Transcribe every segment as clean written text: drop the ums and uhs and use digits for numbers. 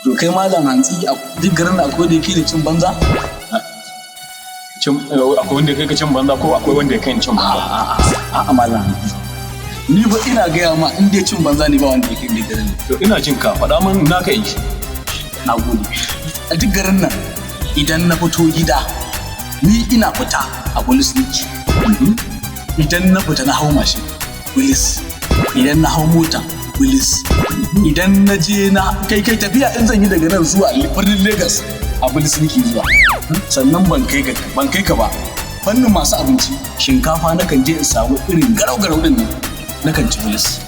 To kai, Malam Hantsi, a duk garin da akwai da yake da cin banza? Cin akwai wanda ya kai ka cin banza ko akwai wanda ya kai ni cin banza? A'a, Malam Hantsi. Ni ba ina gaya ma, in dai cin banza ne, ba wanda yake da garin nan. To ina jin ka, faɗa min naka yi. Na gode. A duk garin nan, idan na fito gida, ni ina fita a police nake. Idan na fita na hau mashin, police. Idan na hau mota, police. Idan na je na kai tafiya in zan yi daga nan zuwa birnin Lagos, a police nake zuwa. Sannan ban kai ka ba. Fannin masu abinci, shinkafa nakan je in samu irin garau-garau din nan, nakan ci bilis.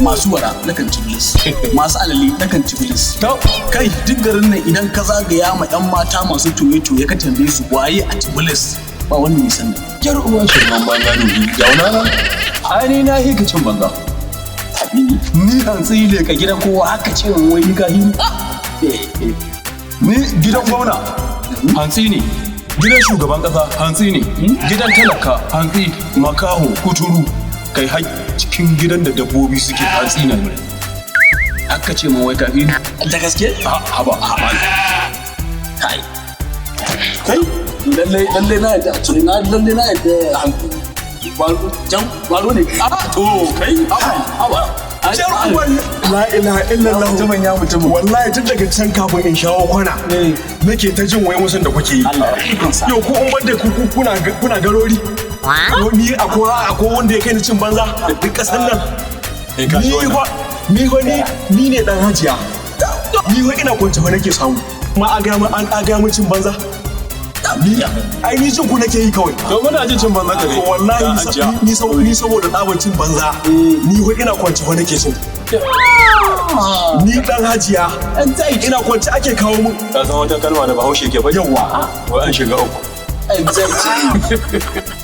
Masu wara nakan ci bilis. Masu alale nakan ci bilis. Kai, duk garin nan idan ka zagaya ma 'yan mata masu toye-toye ka tambaye su waye a ci bilis, ba wanda bai san da. Yar uwa, shirman banza ne, zauna nan. Ai ni na hika cin banza. Ni Hantsi ne ka gidan kowa haka ce wai ni ka hini. Ni gidan gwamna hantsi ne. Gidan shugaban kasa hantsi ne. Gidan talaka hantsi, makaho, kuturu, kai har cikin gidan da dabbobi suke, hantsi na wurin. Haka ce mun wai kafi ni. Da gaske? Ha, haba. Kai. Kai, lalle lalle na yadda a na lalle na yadda hantsi. Baro jan baro ne. Ah, to kai, haba haba. Jar uwan, la ilaha illallah. Mutumin ya mutumin. Wallahi tun daga can kafin in shawo kwana nake ta jin wai musun da kuke yi. Allah ya ikonsa. Yau ko in banda ku kuna garori. Ni akwai wanda ya kai ni cin banza duk kasan nan. Eh, ka ji Ni wannan. fa ni ne dan hajiya. Ni fa ina kwance fa nake samu. Ma a ga mu an a ga mu cin banza. Ni ai ni jin ku nake yi kawai. To muna jin cin banza ka ne. Wallahi Dan hajiya. ni saboda tsabar cin banza, ni fa ina kwance fa nake cin. Ni dan hajiya, ina kwance ake kawo mun. Ka san wata kalma da Bahaushe ke faɗi? Yawa. Wai an shiga uku. Exactly.